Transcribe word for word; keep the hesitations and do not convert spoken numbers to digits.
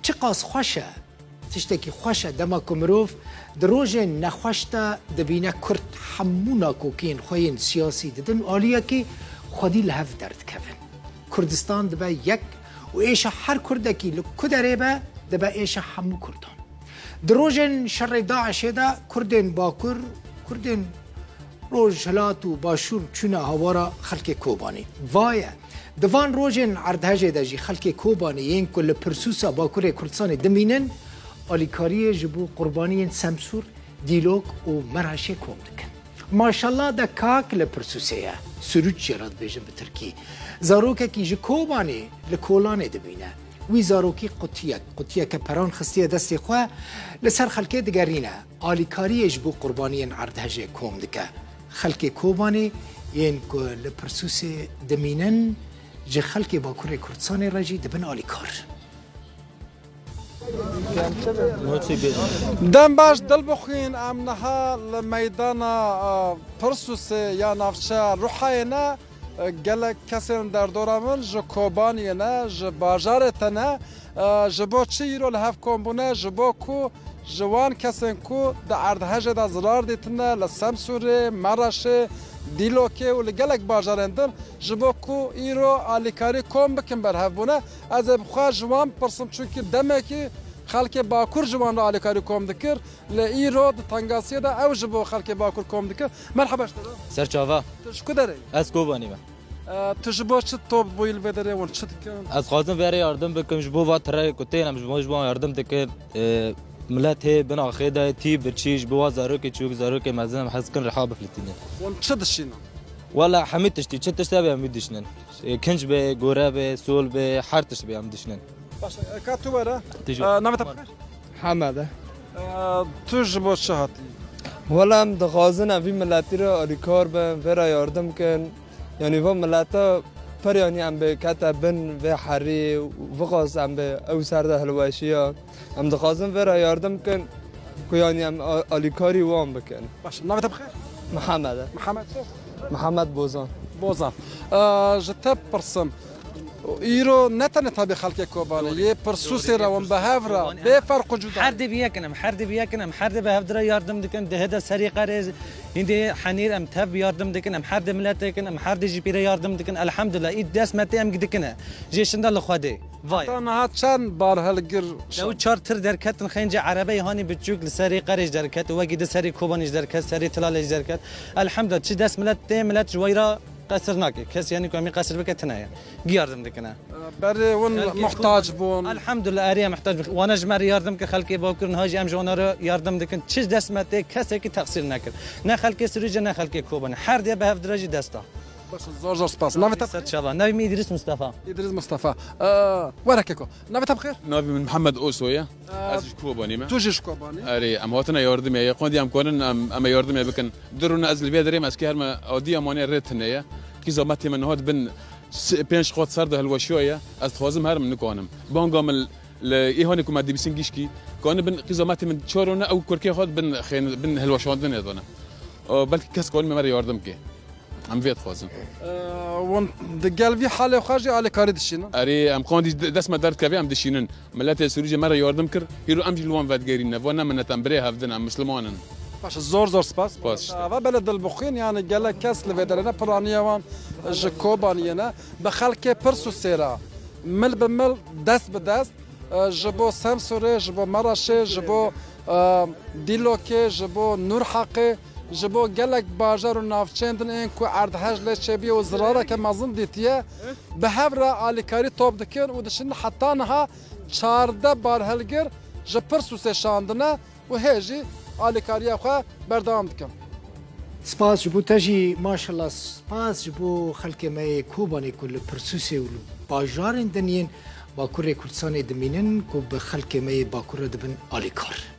Çiqas xweş e, tiştekî xweş e dema ku mirov di rojên nexweş de dibîne Kurd hemû nakokiyên xwe yên siyasî didin aliyekê, xwedî li hev derdikevin. Kurdistan dibe yek û êşa her Kurdekî li ku derê be, dibe êşa hemû Kurdan. Di rojên şerê DAIŞê de Kurdên Bakur, Kurdên Rojhilat û Başûr çûne hawara xelkê Kobanê. Va ye, di van rojên erdhejê de jî xelkê Kobanê yên ku li pirsûsa Bakurê Kurdistanê dimînin, alîkariyê ji bo qurbaniyên Semsûr, Dîlok û Meraşê kom dikin. Maşallah de kak li pirsûsê ye. Suruç jê re dibêjin bi tirkî. Zarokekî ji Kobanê li Kolanê dimîne. Wî zarokî qutiyek, qutiyeke peran xistiye destê xwe, li ser xelkê digerîne. Alîkariyê ji bo qurbaniyên erdhejê kom dike. Xelkê Kobanê yên ku li pirsûsê dimînin, ji xelkê Bakurê Kurdistanê re jî dibin alîkar. Dem baş, Dilbixwîn, em niha li meydana, e, Pirsûsê ya navçeya Ruhayê ne. E, gelek kesên derdora min ji Kobaniyê ne, ji bajarê te ne. E, ji bo çi îro li hev kom bûne? Ji bo ku ji wan kesên ku di erdhejê de zirar dîtine, li Semsûrê, Meraşê, Dîlokê û li gelek bajarên din, ji bo ku îro alîkarî kom bikin berhev bûne. Ez ê bi xwe ji wan bipirsim, çunkî demekî xelkê Bakur ji wan re alîkarî kom dikir, lê îro di tengasiyê de ew ji bo xelkê Bakur kom dikir. Merheba ji te re. Ser çava. Tu ji ku derê yî? Ez Kobanî me. E, tu ji bo çi top bûyî li vê derê, hûn çi dikin? Ez xwazim vê re yardim bikim, ji bo va tireyê ku tên em ji bo, ji bo yardim dikin. E, milet hê bin axê de tî birçî, ji bo va zarokê çûk, zarokê mezin em hez dikin riha bifilitînin. Hûn çi dişînin? Wela hemî tiştî, çi tişt hebe em wî dişînin. E, kinc be, gore be, sol be, her tişt be em dişînin. Baş e, ka tu were. Tu jî. E, navê te bi xêr? Hemed e. E, tu ji bo çi hatî? Wela em dixwazin em vî miletî re alîkar bin, vê re yardim kin. Yanî va mileta pir yanî em bê kete bin vê herî, viqas em bê ew ser de hilweşiya. Em dixwazin vê re yardim kin ku yanî em a-, alîkarî wan bikin. Baş, navê te bi xêr? Mihemed e. Mihemed çi? Mihemed Bozan. Bozan. E, ji te bipirsim. Îro ne tenê tabî xelkê Kobanê, yê Pirsûsê re hûn bi hev re, bê ferq û cuda. Her dê bi yek in, em her dê bi yek in, em her dê bi hev re yardim dikin, di hede serî qerê, hîndê henîr em tev yardim dikin, em her dê miletêk in, em her dê jî pîre yardim dikin. Elhamdulillah, î dest me tê em dikine. Jê şinda li Xwedê. Vay. Heta niha çend barhilgir? Ew çar tir derketin, xencê erebeyê hanî biçûk li serî qerê jî derket, wekî di serî Kobanê jî derket, serî Tilalê jî derket. Elhamdulillah, çi dest milet tê, milet ji weyra qesir nake. Kes yanî ku em ê qesir bike tune ye. Gi yardim dikine. Berê hûn muhtac bûn. Elhamdulillah, erê em muhtac bûn. Wana ji me re yardim kir, xelkê Bakur niha jî em ji wana re yardim dikin. Çi dest me tê, kesekî teqsîr nekir. Ne xelkê Sirûcê, ne xelkê Kobanê. Her dê bi hev re jî dest da. Baş, zor zor spas. Navê te? Ser çava. Navê min Îdris Mustafa. Îdris Mustafa. Ee, were keko. Navê te bi xêr? Navê min Mihemed Oso ye. Ee, ez ji Kobanê me. Tu jî ji Kobanê? Erê, em hatine yardimê. Yê qandî em kanin, em, em ê yardimê bikin. Du rûne ez li vê derê me, ez kê herme adiya mane rê tune ye. Qîza me tê me niha dibin s-, pênc qat ser de hilweşiya ye. Ez dixwazim herim nikanim. Banga min li Îhanê ku me dibîsin gişkî, kanibin qîza me tê min çar rûne ew kurkê xwe dibin xên-, bin hilweşandinê de ne. Ee, belkî kes kanibin me re yardim ke. Em vê dixwazin. Ee, hûn di gel vî halê xwe jî alîkarî dişînin? Erê, em qandî de-, dest me derdikeve, em dişînin. Miletê Sûrî jî me re yardim kir. Îro em jî li wan vedigerîne. Va ne minet, em birê hevdin, em misliman in. Baş, zor zor spas. Spas işte. Ava belê dilbixwîn, yani gelek kes li vê derê ne, piraniya wan ji Kobaniyê ne. Bi xelkê Pirsûsê re mil bi mil, dest bi dest, e, ji bo Semsûrê, ji bo Meraşê, ji bo, e, Dîlokê, ji bo Nûrheqê, ji bo gelek bajar û navçeyên din ên ku erdhej lê çêbûye û zirareke mezin dîtiye, bi hev re alîkarî top dikin û dişin heta niha çardeh barhilgir ji Pirsûsê şandine û hê jî alîkariya xwe berdewam dikin. Spas ji bo te jî, maşallah, spas ji bo xelkê me yê Kobanê ku li Pirsûsê û li bajarên din yên Bakurê Kurdistanê dimînin ku bi xelkê me yê Bakur re dibin alîkar.